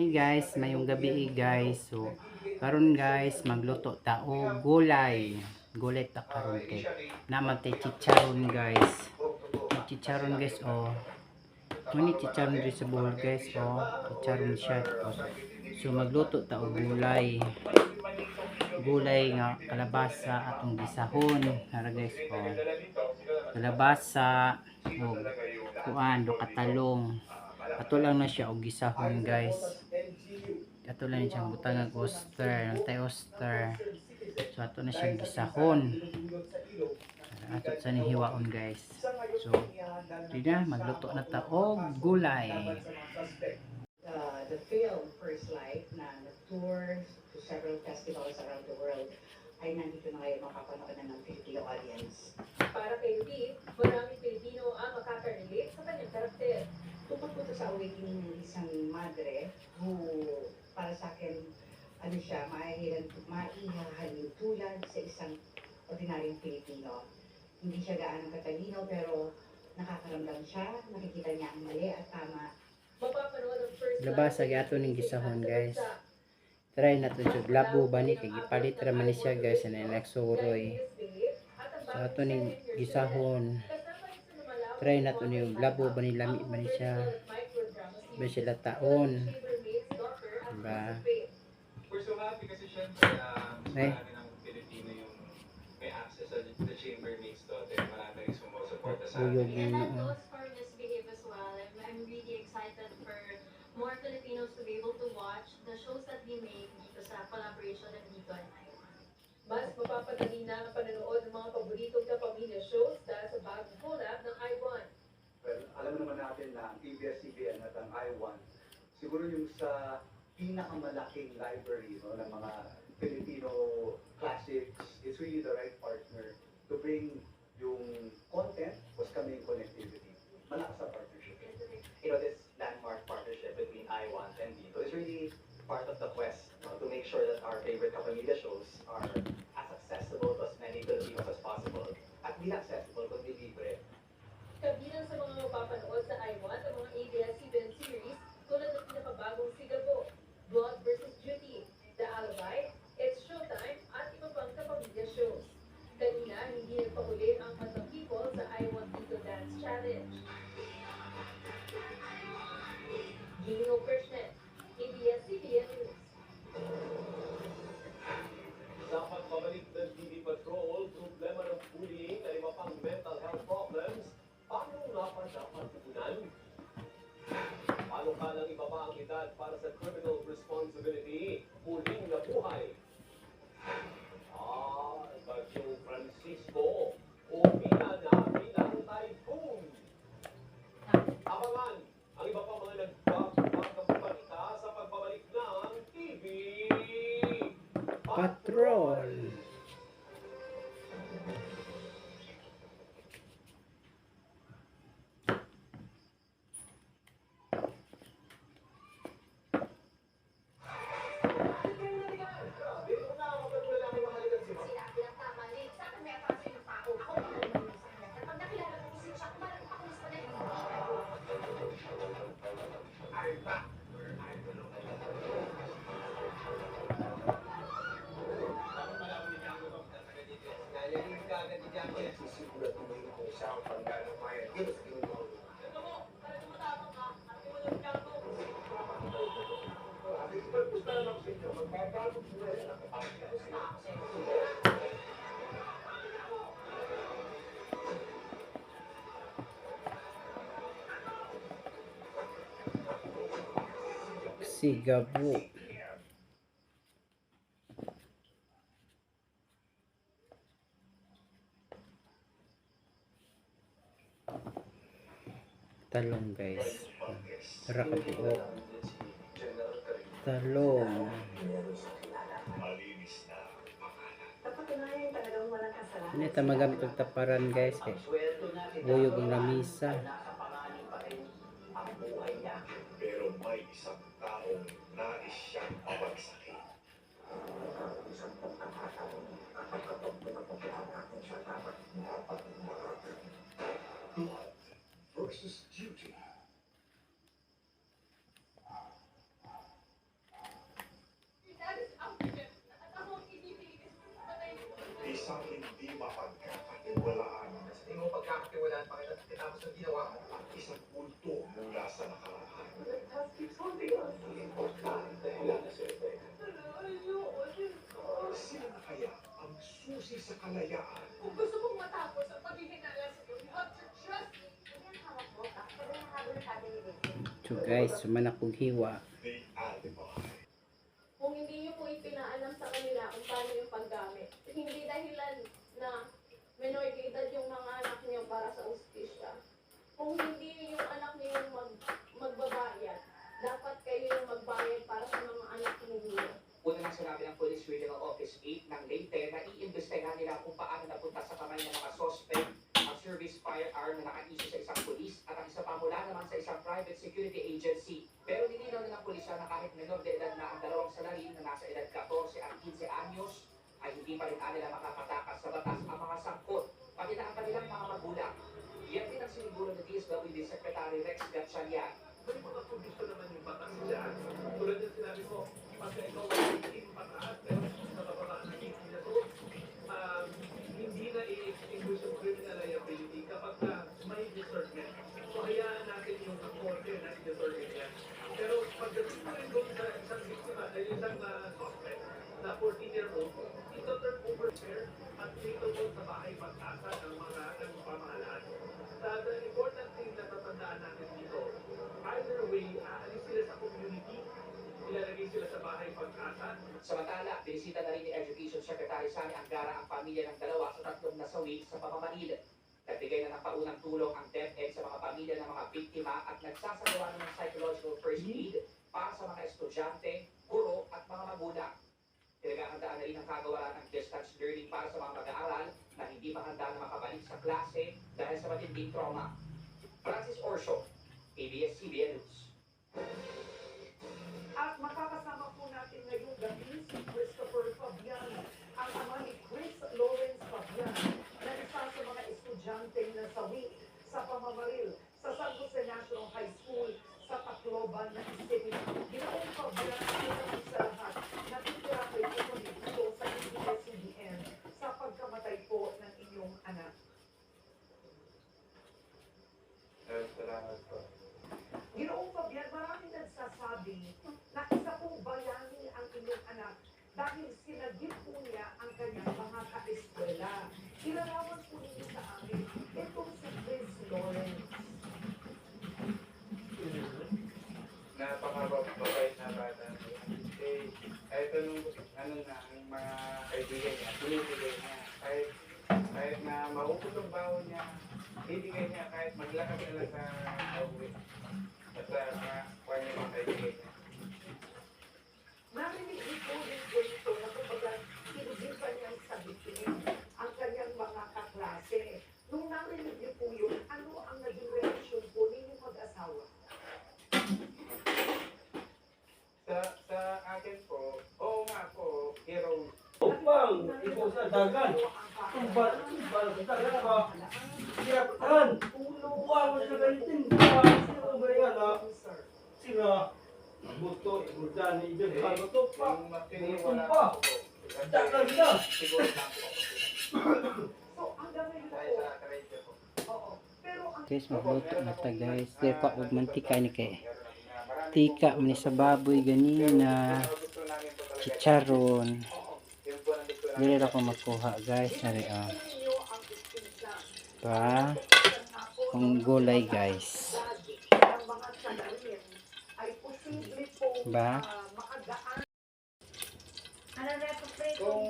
Ni guys, mayong gabi eh, guys. So, karon guys, magluto ta og gulay. Gulay ta karon kay naman tay chicharon, guys. May chicharon, guys, oh. Muni chicharon diri sa bowl, guys, oh. Chicharon siya. Tapos, so magluto ta og gulay. Gulay nga kalabasa atong gisahon. Nara, guys, oh. Kalabasa og kuan do katalong. Ato lang na siya og gisahon, guys. Ato lang siyang butang og oyster, antay oyster. So ato na siyang gisahon. Ato sa ning hiwaon, guys. So di na magluto na ta og gulay. The film First Light na nag-tour to several festivals around the world ay nandito na ngayon, mapapanood na ng Filipino audience. Para kay Lee, maraming Pilipino ang makaka-relate sa kanyang karakter. Tungkol po ito sa awakening ng isang madre who, para sa akin, ano siya, maihahalin tulad sa isang ordinaryong Pilipino. Hindi siya gaano katalino pero nakakaramdam siya, nakikita niya ang mali at tama. Mapapanood ang First Light Labasa gyud ning gisahon, guys. Try na to jud labo ba ni kay gipalit ra man ni siya, guys, na nagsuroy. So ato ning gisahon. Try na to ni labo ba ni, lami ba ni siya. Ba sila taon. Diba? We're so happy kasi syempre, mas Eh. marami ng Pilipino yung may access sa The Chambermaid's Daughter. Marami rin sumusuporta sa Uyog amin. yung And that noo. goes for Misbehave as well. I'm really excited for more Filipinos to be able to watch the shows that we make dito sa collaboration ng Dito and iWant. Mas mapapadali na ang panonood ng mga paboritong kapamilya shows dahil sa bagong collab ng iWant. Well, alam naman natin na ang ABS-CBN at ang iWant, siguro yung sa pinakamalaking library, no, ng mga Filipino classics, it's really the right partner to bring yung content plus kami yung connectivity. Malakas ang partnership. This landmark partnership between iWant and Dito is really part of the quest, no, to make sure that our favorite Kapamilya shows are as accessible to as many Filipinos as possible. At hindi lang accessible, kundi libre. Kabilang sa mga mapapanood sa iWant ang mga ABS-CBN series tulad ng pinakabagong Sigabo, Blood vs. Duty, The Alibi, It's Showtime at iba pang kapamilya shows. Kanina, hindi nagpahuli ang Madlang People sa iWant Dito Dance Challenge. Gino Kirchner, ABS-CBN News. Sa pagbabalik ng TV Patrol, problema ng bullying at iba pang mental health problems, paano nga ba dapat tugunan? Paano ka lang ibaba ang edad para sa criminal responsibility? Huling nabuhay. Ah, Bagyong Francisco, umina na bilang typhoon. Abangan ang iba pang mga nagbabagang balita sa pagbabalik ng TV Patrol. Sinabi ng tama ni sa akin, may atraso yung tao. Ako ang umamin sa kanya. At pag nakilala ko kung sino siya, kumarang pakulis pa niya, hindi kayo. I'm back where I belong. Dapat malaman ni Django to. Nalilig ka agad ni Django eh. Sisiguraduhin kong siya ang pangganang bayan dito sa Ginoo. Ito mo, talagang matapang ka. Harapin mo lang si Django. Nakikipagpustahan ako sa inyo, magbabagong buhay na nakapagpapalala sa inyo. Sigabo. Talong, guys. Tara ka buok. Talong. Malinis na ang pangalan. Napatunayan talagang walang kasalanan. Hindi ta magamit og taparan, guys, kay Ang sweldo na si buyog ang Django lamisa. ay nasa panganib pa rin ang buhay niya. Pero may isang taong nais siyang pabagsakin. Isang pagkakataon at kapag pinapagyan natin siya, dapat mapag-umatin. Blood versus Duty. kalayaan. Kung gusto mong matapos ang paghihinala sa'yo, you have to trust me. So guys, suman akong hiwa. The Alibi. Kung hindi niyo po ipinaalam sa kanila kung paano yung paggamit, hindi dahilan na menor de edad yung mga anak niyo para sa ustisya. Kung hindi yung anak niyo yung magbabayad, dapat kayo yung magbayad para sa mga anak ninyo. Una nang sinabi ng Police Regional Office 8 ng Leyte na iimbestigahan nila kung paano napunta sa kamay ng mga suspect ang service firearm na naka-issue sa isang pulis at ang isa pa mula naman sa isang private security agency. Pero nilinaw na ng pulisya na kahit menor de edad na ang dalawang salarin na nasa edad 14 at 15 anyos ay hindi pa rin nila makakatakas sa batas ang mga sangkot, pati na ang kanilang mga magulang. Yan din ang siniguro ni DSWD Secretary Rex Gatchalian. May mga kondisyon naman yung batas dyan. Tulad ng sinabi ko, pagka ikaw ay 18 pataas, pero sa bababa ng 18 years old, hindi na i-extinguish yung criminal liability kapag na may discernment. So hayaan natin yung korte na i-determine yan. Pero pagdating mo rin doon sa isang biktima, ay isang suspect na 14-year-old, ito turn over fair at capable sa bahay pag-asa ng mga ng pamahalaan. The important thing na tatandaan natin dito, either way, aalis sila sa community, ilalagay sila sa bahay pag-asa. Samantala, binisita na rin ni Education Secretary Sani Angara ang pamilya ng dalawa sa tatlong nasawi sa pamamaril. Nagbigay na ng paunang tulong ang DepEd sa mga pamilya ng mga biktima at nagsasagawa na ng psychological first aid para sa mga estudyante, guro at mga magulang. Pinaghahandaan na rin ng kagawaran ang distance learning para sa mga mag-aaral na hindi pa handa na makabalik sa klase dahil sa matinding trauma. Francis Orsio, ABS-CBN News. At makakasama po natin ngayong gabi si Christopher Fabian, ang ama ni Chris Lawrence Fabian, na isa sa mga estudyanteng nasawi sa pamamaril sa San Jose National High School sa Tacloban City. Ginoong Fabian, una po sa lahat, natitira kayo po dito sa ABS-CBN sa pagkamatay po ng inyong anak. Salamat po. Ginoong Fabian, maraming nagsasabi na isa pong bayani ang inyong anak dahil sinagip po niya ang kanyang mga kaeskwela. Ilarawan po ninyo sa amin itong si Chris Lawrence. Napakababait na bata. Eh, kahit anong, ano na, ang mga kaibigan niya, binibigay niya. Kahit na maubos ang baon niya, bibigay niya kahit maglakad na lang sa pauwi. Basta makuha niya mga kaibigan niya. Narinig niyo po yung kwento na kumbaga sinubukan niyang sabihin ang kanyang mga kaklase. Nung narinig niyo po yun, ano ang naging reaksyon po ninyong mag-asawa? Sa akin po, oo nga po, hero. Upang ikaw sa dagan. Tumba, tumba sa dagan ka. Sirapan. Uwa mo sa galitin. Sino ba yan ha? Sila. Buto, igurdan, igurdan, buto pa. Yung makiniwala pa. ko po. Kasi Dagan na. siguro lang po ako. So hanggang ngayon Dahil po, sa karadyo po. oo. Pero ang Guys, magluto na ta guys. Di pa og mantika ni kay. Tika man ni sa baboy ganina. Chicharon. Dili ra ko makuha guys. Nari ah. ninyo ang istinsa Pa kung gulay guys. ng mga salarin ay posible pong Ba? maagaan Kung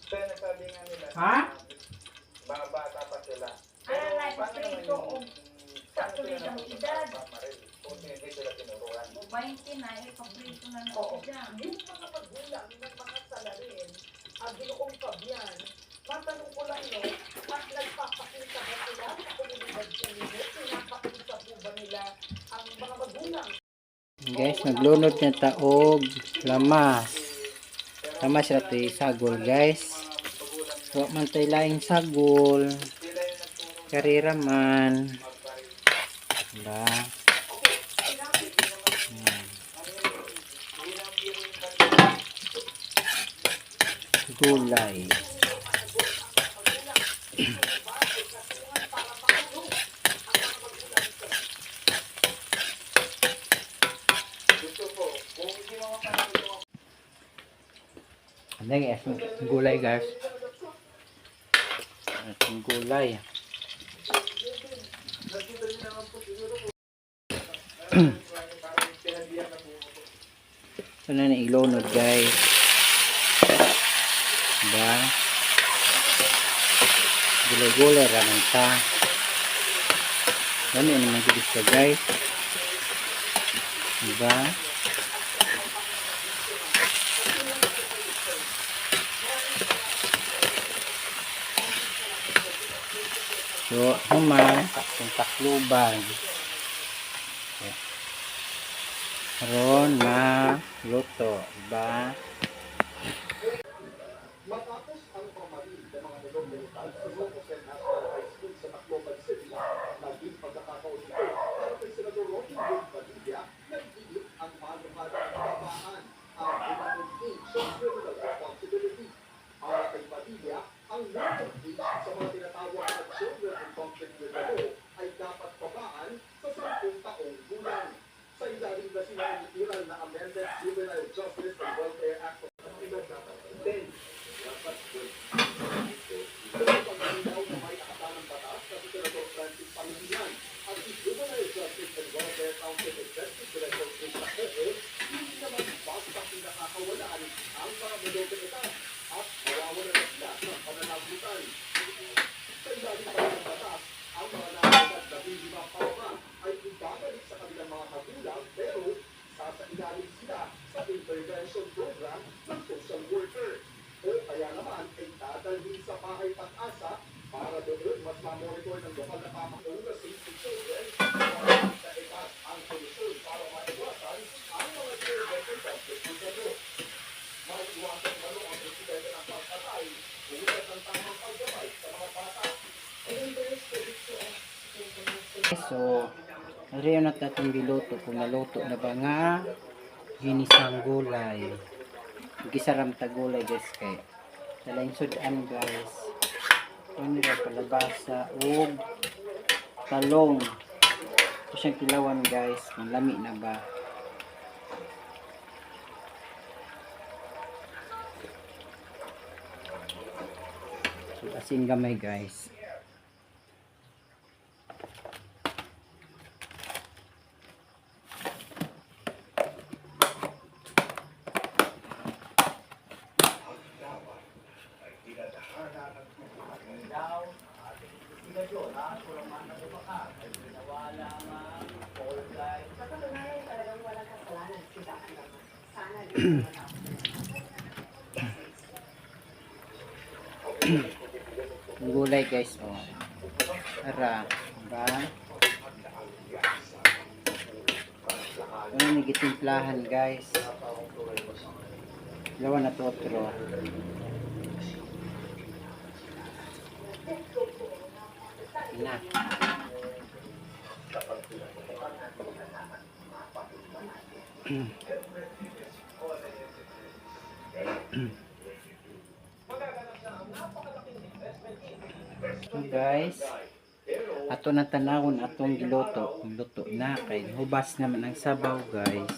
sinasabi nga nila, Ha? mga bata pa sila. Pero paano naman yung paano sila napupunta sa pamaril kung hindi sila tinuruan? Oo. Yung mga magulang ng mga salarin, ang Ginoong Fabian, matanong ko lang no, at nagpapakita ba sila sa komunidad po ninyo? Pinapakita po ba nila ang mga magulang? Guys, maglunod na ta og lamas. Lamas ra to sagol guys. Wa man tay laing sagol. Karira man. Ba? Gulay. Gusto ko, kung hindi mo mapanood Ano guys, gulay guys. Ang gulay. Ito na na ilunod, guys. Diba? Gulay-gulay ramang ta. Ano yun naman gid siya, guys. Diba? So, human, takong takluban. Okay. Karon maluto, diba? Matapos ang pamamaril ng mga menor de edad sa San Jose National High School sa Tacloban City, naging pagkakataon ito para kay Senador Robin Hood Padilla na igiit ang maluhalang kababaan ang minimum age of criminal responsibility. Para kay Padilla, ang minimum age sa mga tinatawag na children in conflict with the law ay dapat babaan sa 10 taong gulang. Sa ilalim na sinainiiral na Amended Juvenile Justice and Welfare Act of 2010, dapat pero pagkalinaw na may akata ng batas na si Senador Francis Pangilinan at si Juvenile Justice and Welfare Council Executive Director Krista Coco, hindi naman basta pinakakawalan ang mga menor de edad at mawawalan na sila ng pananagutan. Sa ilalim pa rin ng batas, ang mga nasa edad 15 pababa ay ibabalik sa kanilang mga magulang pero sasailalim sila sa intervention program ng social worker. O kaya naman ay dadalhin sa bahay pag-asa para doon mas mamonitor ng lokal na pamahalaan na Save the Children para sa edad ang solusyon para maiwasan ang mga children in conflict with the law. Maiiwasan umano ang presidente ng pagpatay tulad ng tamang paggabay sa mga bata. So, ariyo na tatong giluto kung naluto na ba nga ginisang gulay. Gisaram ta gulay, guys, kay dalaing sudan, guys. Ano ra palabasa ug talong. Ito siyang kilawan, guys, kung lami na ba. So asin gamay, guys. Sa katunayan, talagang walang kasalanan si Daang. Sana din Ang gulay, guys, oh. Ara, ba? Ano ni gitimplahan, guys? Dalawa na to, otro. Na. So guys, ato na tanawon atong giluto. Kung luto na kay hubas naman ang sabaw, guys.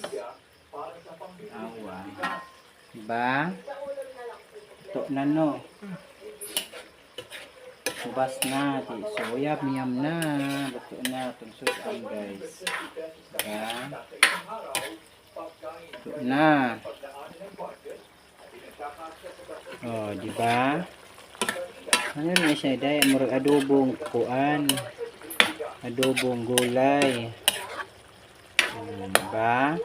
Awa. Diba? Luto na, no. Hubas na. Di, so yam yam na. Luto na atong sudan, guys. Diba? Luto na. Oh, di ba? Ano na siya, day, murag adobong kuan. Adobong gulay. Diba?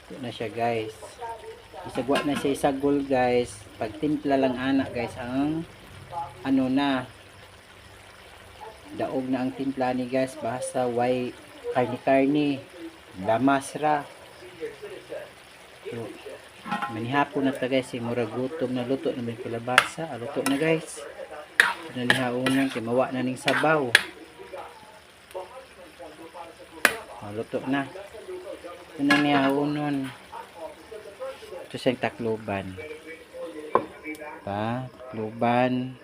Ito na siya, guys. Isagwa na siya isagol, guys. Pagtimpla lang anak, guys, ang ano na. Daog na ang timpla ni, guys. Basta way karni-karni. Lamas ra. So, manihapon na ta, guys, eh, murag gutom na, luto na may kalabasa. Ah, luto na, guys. Ito na nihaunan kay mawa na ning sabaw. Ah, luto na. Ito na nihaunon. Ito siyang takluban. Pa, takluban.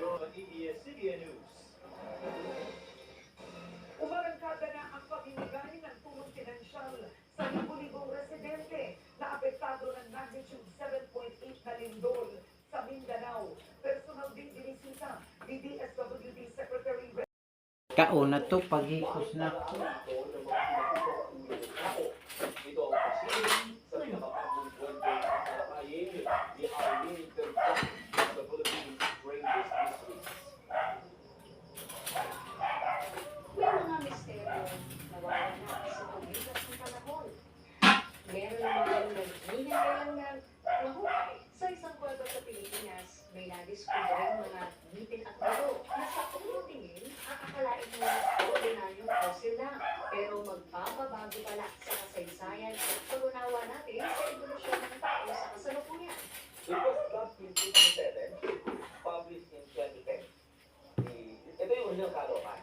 Umarangkada na ang pamimigay ng tulong pinansyal sa libu-libong residente na apektado ng magnitude 7.8 na lindol sa Mindanao. Personal din binisita ni DSWD Kaon na to paghikos na ko. Ito ng mga sinaunang ulo ng tao. Ito ang pasilin sa pinakabagong kwentong tatalakayin ni Arlene Verdad sa Philippines Strangest Mysteries. May mga misteryo nawawala sa paglipas ng panahon. Meron namang naghihintay lang na mahukay. Sa isang kuweba sa Pilipinas, may nadiskubreng mga ngipin at buto na sa unang tingin, aakalain mo ordinaryong fossil lang. Pero magpapabago pala sa kasaysayan at pag-unawa natin sa ebolusyon ng tao sa kasalukuyan. It was dubbed in 2007, published in 2010. Ito yung original Caloocan,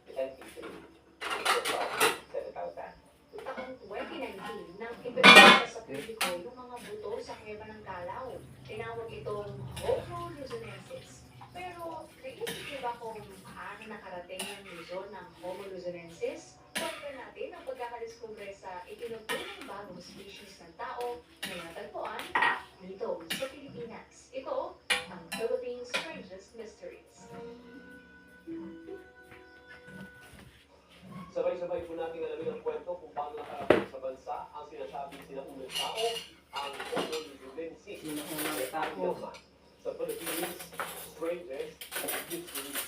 the MP3. It was about 7,000. Taong 2019 nang ipinakita sa publiko yung mga buto sa kuweba ng Kalaw. Tinawag itong Homo luzonensis. Pero naisip niyo ba kung paano nakarating ang Luzon ng Homo luzonensis? Balikan natin ang pagkakadiskubre sa itinuturing bagong species ng tao na natagpuan dito sa Pilipinas. Ito ang Philippines Strangest Mysteries. Sabay-sabay po natin alamin ang kwento kung paano nakarating sa bansa ang sinasabing sinaunang tao, ang Homo luzonensis. Sinaunang tao. Sa Philippines, Strangest Mysteries.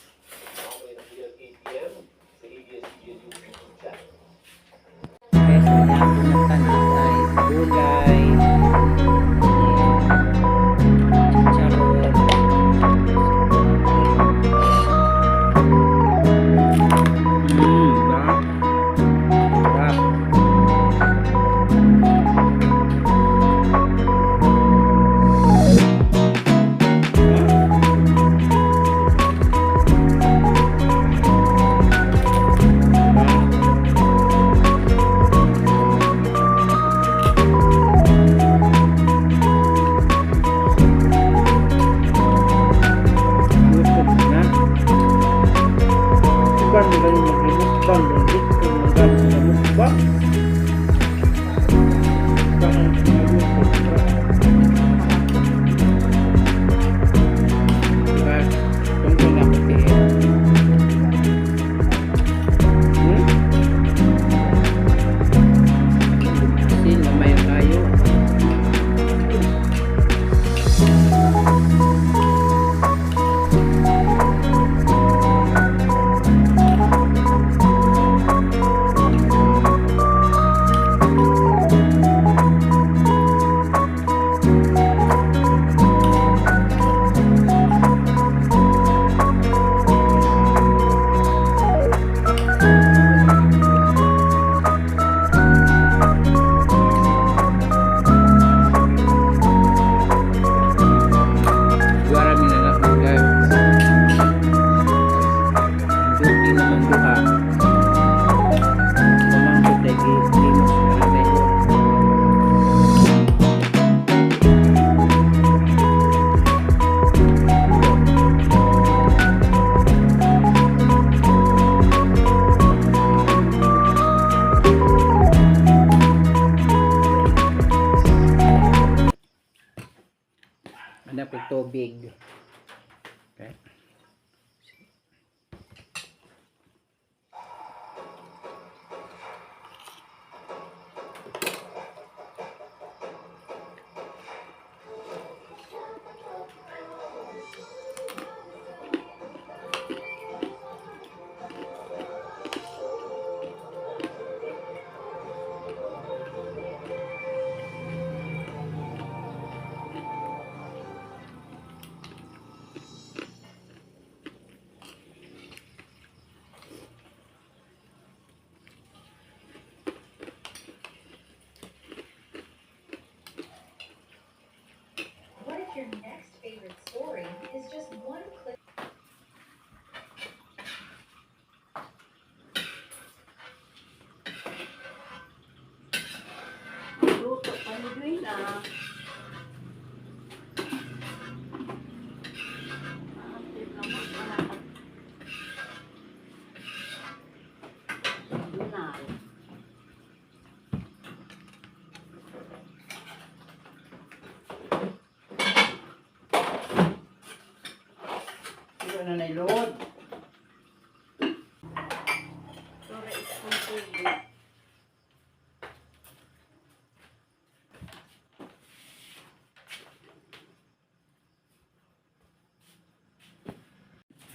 Mamaya na po yan, 8 p.m. sa ABS-CBN News YouTube channel. Guys, ang tanan ay gulay. Chicharon. Ba? Sarap. Busog na. Sugan mo ganun mag-mukbang, dito mo ganun sa mukbang. Parang malupot ka. Diba? Tungkol na ako tiil. Asin, mamaya tayo. Juara minanap mo guys. Duty naman duha. Pamangkot lagi limos para tayo. Hanap ko tubig. Okay.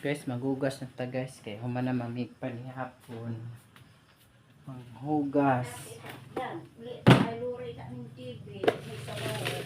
Guys, maghugas na ta guys kay human na mamig panihapon. Maghugas. Yan, ay luri ka ng TV, may sabaw.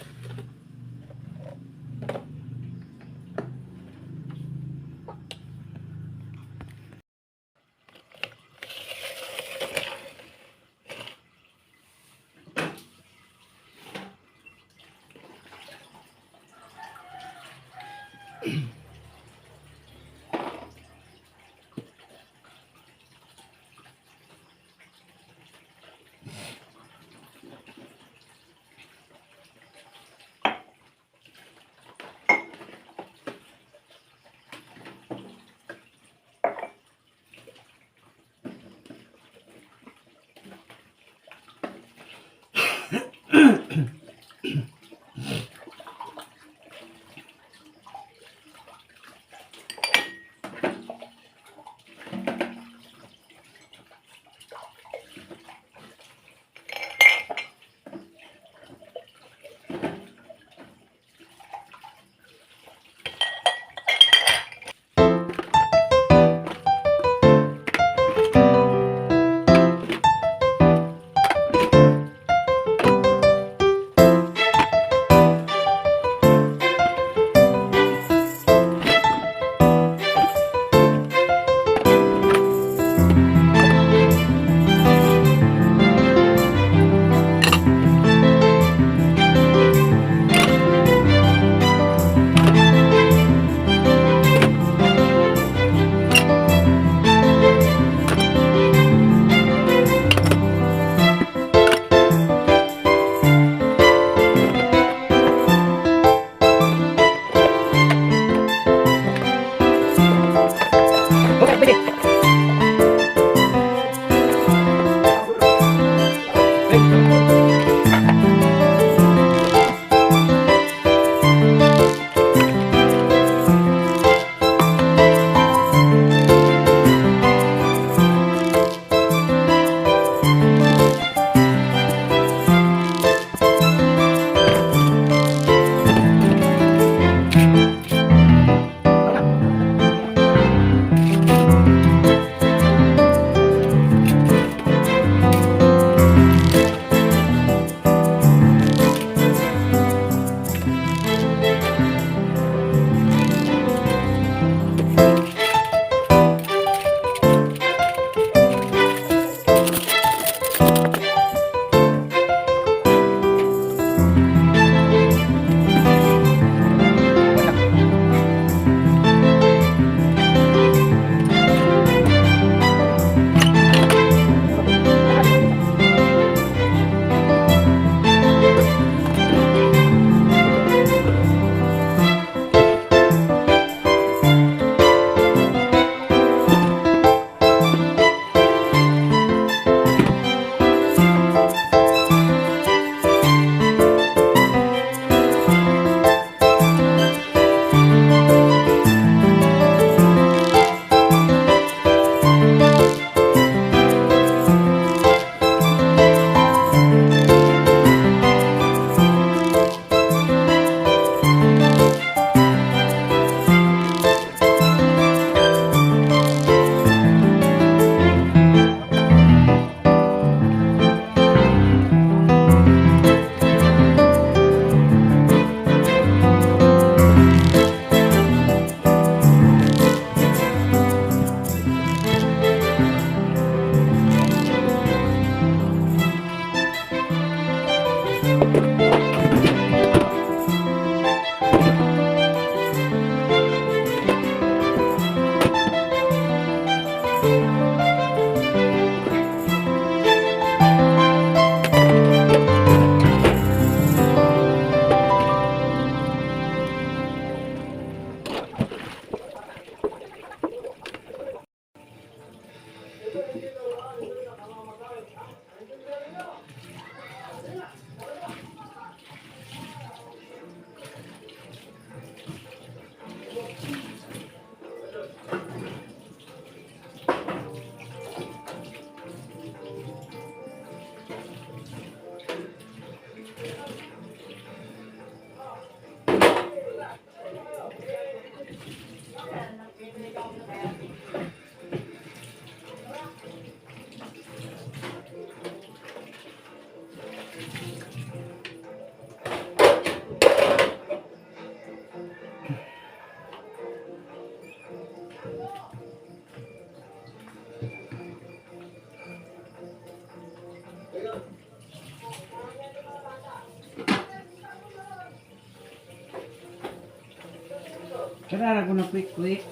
Karara ko na quick quick.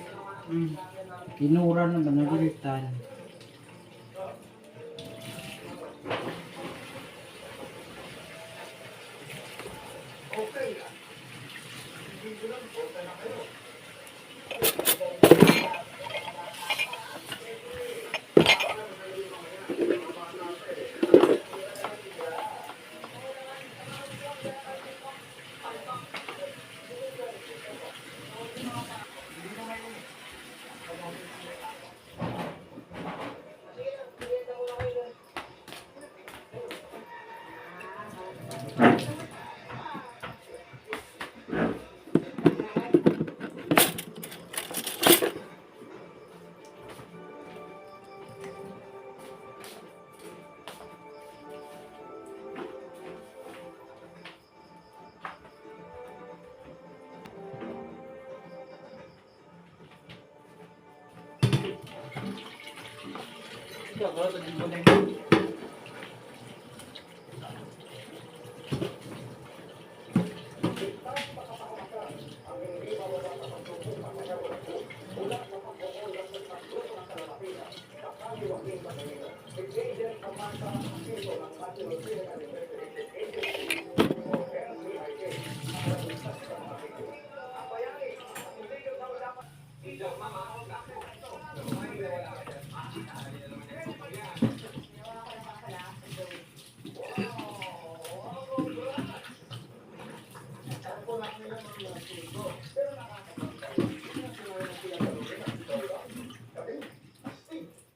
Kinura na ba nagilitan. Okay ah. Hindi ko lang, bota na kayo.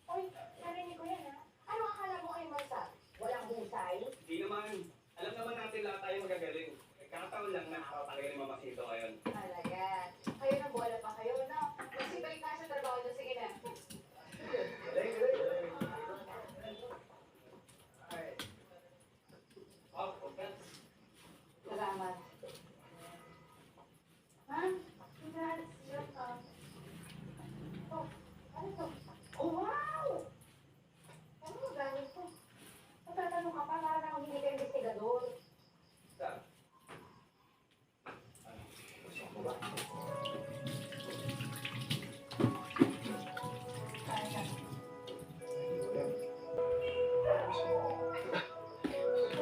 Oy, narinig ko yan ah. Ano akala mo kay Marsa? Walang husay? Hindi naman. Alam naman natin lahat tayo magagaling. Kakataon lang na araw talaga ni Mama Sito ngayon. Talaga. Kayo na bola pa kayo, no? Magsibalik na sa trabaho niyo. Sige na. Oh, congrats. Salamat. Ma'am, congrats. Welcome. Oh, ano to? Oh, wow! Ano mo galing to? Matatanong ka pa, para namang hindi ka investigador.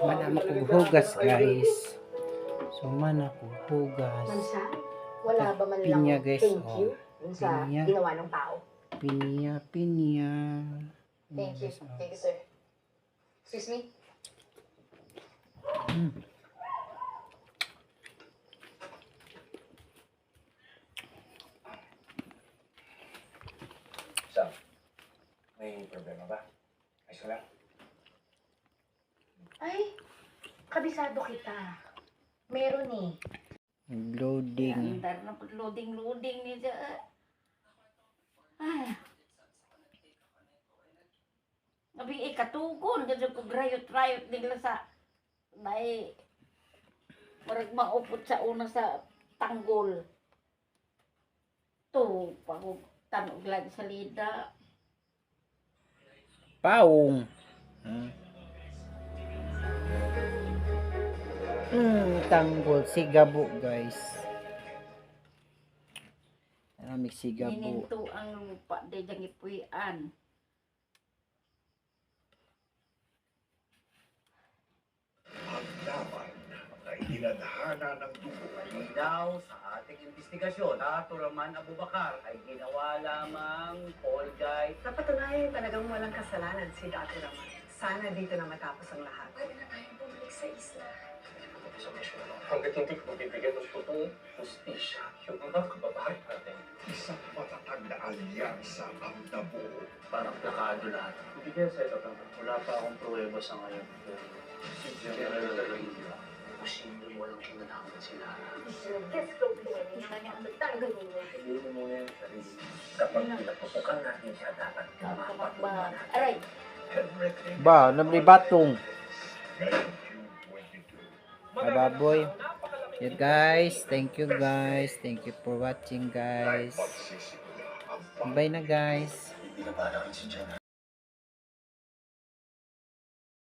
Man ako hugas guys. So man ako hugas. Mansa, wala ba man lang Pinya, guys, thank oh. you dun sa Pinya. ginawa ng tao? Pinya, pinya. Thank you. Guys, oh. Thank you, sir. Excuse me? Sam, may problema ba? Ayos ka lang? Ay, kabisado kita. Meron eh. Loading. Andar na po, loading-loading ni siya. Ay. Abi, eh, katugon. Kasi ko grayot-rayot nila sa may murag maupot sa una sa tanggol. To, pag tanog lang sa lida. Paong. Tanggol. Sigabo, guys. Maraming sigabo. Hininto ang lupa di diyang ipuyan. Ang laban ay tinadhana ng dugo. Malinaw sa ating investigasyon, Dato Raman Abubakar ay ginawa lamang fall guy. Napatunayan talagang walang kasalanan si Dati Raman. Sana dito na matapos ang lahat. Pwede na tayong bumalik sa isla. Hindi pa tapos ang mission, ano? Hanggat hindi ko mabibigyan ng totoong hustisya yung mga kababayan natin. Isang matatag na alyansa ang nabuo. Parang plakado lahat. Hindi kaya set up lang. Wala pa akong pruweba sa ngayon. Pero si General Revilla, posibleng walang kinalaman si Lara. Sabihin mo muna yung sarili. Kapag pinapupukan natin siya, dapat Ba, aray, Everything Ba, nabli batong. ngayong June 22. Baboy. Yeah, guys. Thank you, guys. Thank you for watching, guys. Magsisimula ang Bye na, guys. Binabalak si General.